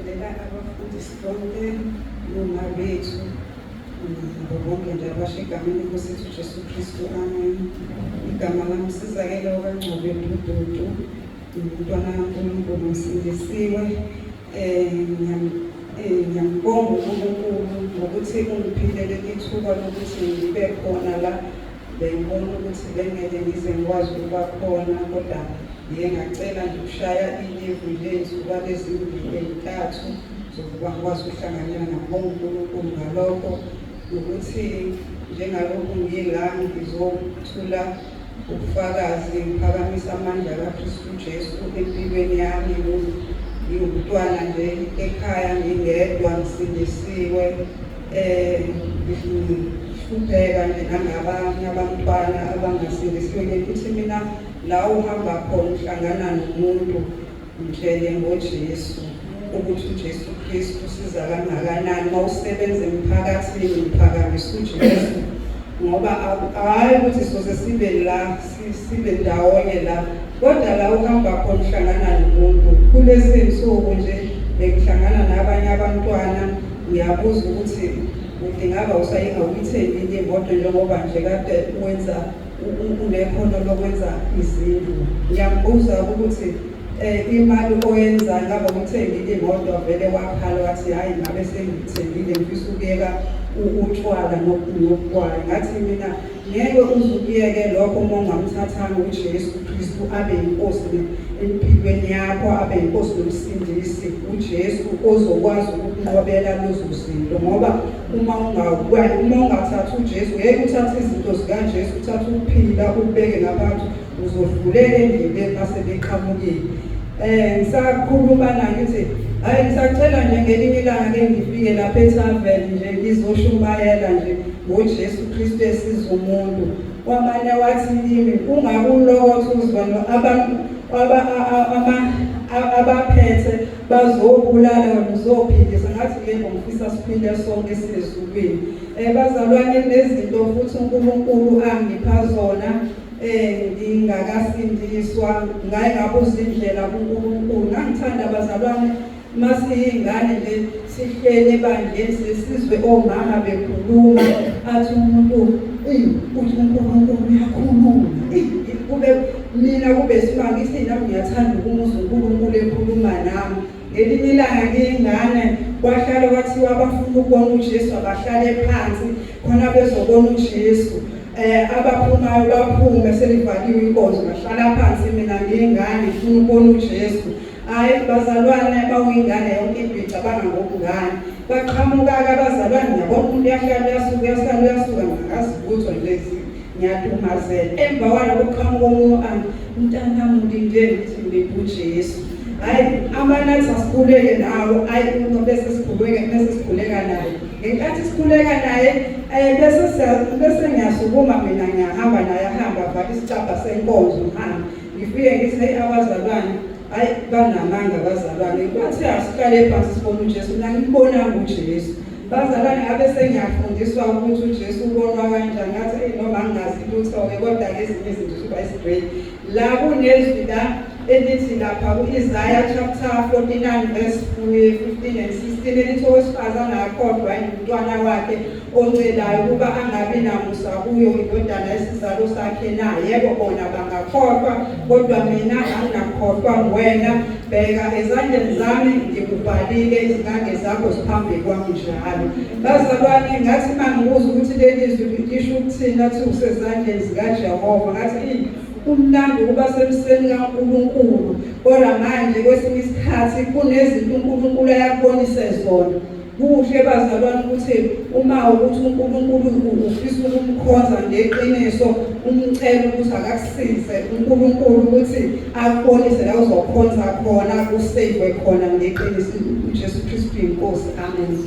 Ngibingelela abafundisi bonke noma bethu nabo bonke nje abasho egameni lenkosi yethu Jesu Kristu, amen. Igama lami Sizakele okaNgcobe Dududu, ngumntwana kaNkulunkulu, ngisindisiwe. Ngiyambonga uNkulunkulu ngokuthi ungiphile leli thuba lokuthi ngibe khona la. Bengibona ukuthi bengeke ngize ngikwazi ukuba khona, kodwa ngiye ngacela nje ukushaya ilivu nje izinsukwana ezimbili ey'ntathu zokuba ngikwazi ukuhlanganyela. Ngambonga uNkulunkulu ngalokho, nokuthi njengalokhu ngila ngizothula ubufakazi, ngiphakamisa amandla kaKristu Jesu empilweni yami. Ngiwumntwana nje ekhaya, ngingedwa, ngisindisiwe, ngihlupheka nje nangabanye abantwana abangasindisiwe. Ngithi mina la uhamba khona uhlangana nomuntu, mtshele ngoJesu ukuthi uJesu Kristu usiza kangakanani. Uma usebenza emphakathini, uphakamisa uJesu, ngoba hhayi ukuthi soze sibe la, sibe ndawonye la, kodwa la uhamba khona uhlangana nomuntu. Kulezi zinsuku nje bengihlangana nabanye abantwana, ngiyabuza ukuthi udingaba awuyithengile imoto njengoba nje kade wenza unekhono lokwenza izindlu. Ngiyambuza ukuthi imali oyenza ngabe uyithengile imoto, vele wakhala wathi hhayi, ngabe sengiyithengile, ngifisa ukuyeka utshwala nokugwayi. Ngathi mina ngeke uze ukuyeke lokho uma ungamthathanga uJesu Kristu abe yinkosi empilweni yakho, abe yinkosi nomsindisi, uJesu ozokwazi ukukunqobela lezo zinto. Ngoba uma ungathathi uJesu, ngeke uthathe izinto zikaJesu, uthathe ukuphila ukubeke ngaphakathi, uzodlulela endleleni mase beqhamukile. Ngisakhuluma na ngithi hayi, ngisacela nje ngelinye ilanga ke ngifike lapha ethaveni nje ngizoshumayela nje ngoJesu Kristu esiza umuntu. Wamane wathi kimi, ungakulokotha uzibona abantu abaphethe bazobulala, wena uzophilisa. Ngathi yebo, ngifisa siphile sonke sezulwini. Bazalwane, nezinto futhi uNkulunkulu angipha zona ngingakasindiswa, ngaye ngabuza indlela kuNkulunkulu. Ngangithanda bazalwane, masiyingane nje sihlele ebandleni, sesizwe omama bekhuluma, athi umuntu eyi, uthi uNkulunkulu uyakhuluma. Eyi, kube mina kube simanga ngithi nami ngiyathanda ukumuzwa uNkulunkulu ekhuluma nami. Ngelinye ilanga ngiyingane kwahlala kwathiwa abafuna ukubona uJesu abahlale phansi khona bezobona uJesu. Abaphumayo baphume selivaliwe inkonzo, ngahlala phansi mina ngiyingane ngifuna ukubona uJesu. Hayi bazalwane, bawuyingane yonke into icabanga ngobungane. Baqhamuka-ke abazalwane, ngiyabona umuntu uyahlala uyasuka, uyahlala uyasuka, ngingazi lutho nje, ngiyadumazela. Emva kwalokho kuqhamuka omunye anti, mntanami ulinde, ngithi ngilinde uJesu. Hhayi amanathi asikhuleke nawo, hhayi bese sikhuleka, bese sikhuleka naye. Ngenkathi sikhuleka naye bese ngiyasukuma mina ngiyahamba naye, ahamba avala isicabha senkonzo ngihambe. Ngifike ngithi hey abazalwane, hayi banamanga abazalwane. Bathe asihlale phansi sibone uJesu, mina ngibonanga uJesu. Bazalwane, ngabe sengiyafundiswa ukuthi uJesu ubonwa kanjani. Ngathi hey, noma ngingazi lutho-ke, kodwa-ke ezinye izinto usuba isigrade. La kunezwi la elithi lapha ku-Isaiah chapter 49 verse 15 and 16 elithi owesifazane akakhohlwa umntwana wakhe oncelayo ukuba angabi namusa kuyo indodana yesizalo sakhe na? Yebo, bona bangakhohlwa, kodwa mina anginakhohlwa nguwena. Bheka, ezandleni zami ngikubhalile, izingange zakho ziphambi kwami njalo. Bazalwane, ngathi uma ngibuza ukuthi leli zwi lisho ukuthini, athi usezandleni zikaJehova. Ngathi kumnandi ukuba semseni kaNkulunkulu, kodwa manje kwesinye isikhathi kunezinto uNkulunkulu ayakubonise zona. Kuhle bazalwane ukuthi uma ukuthi uNkulunkulu ufisa ukumkhonza ngeqiniso, umcele ukuthi akakusize uNkulunkulu ukuthi akubonise la uzokhonza khona, usave khona ngeqiniso. uJesu Kristu inkosi. Amen.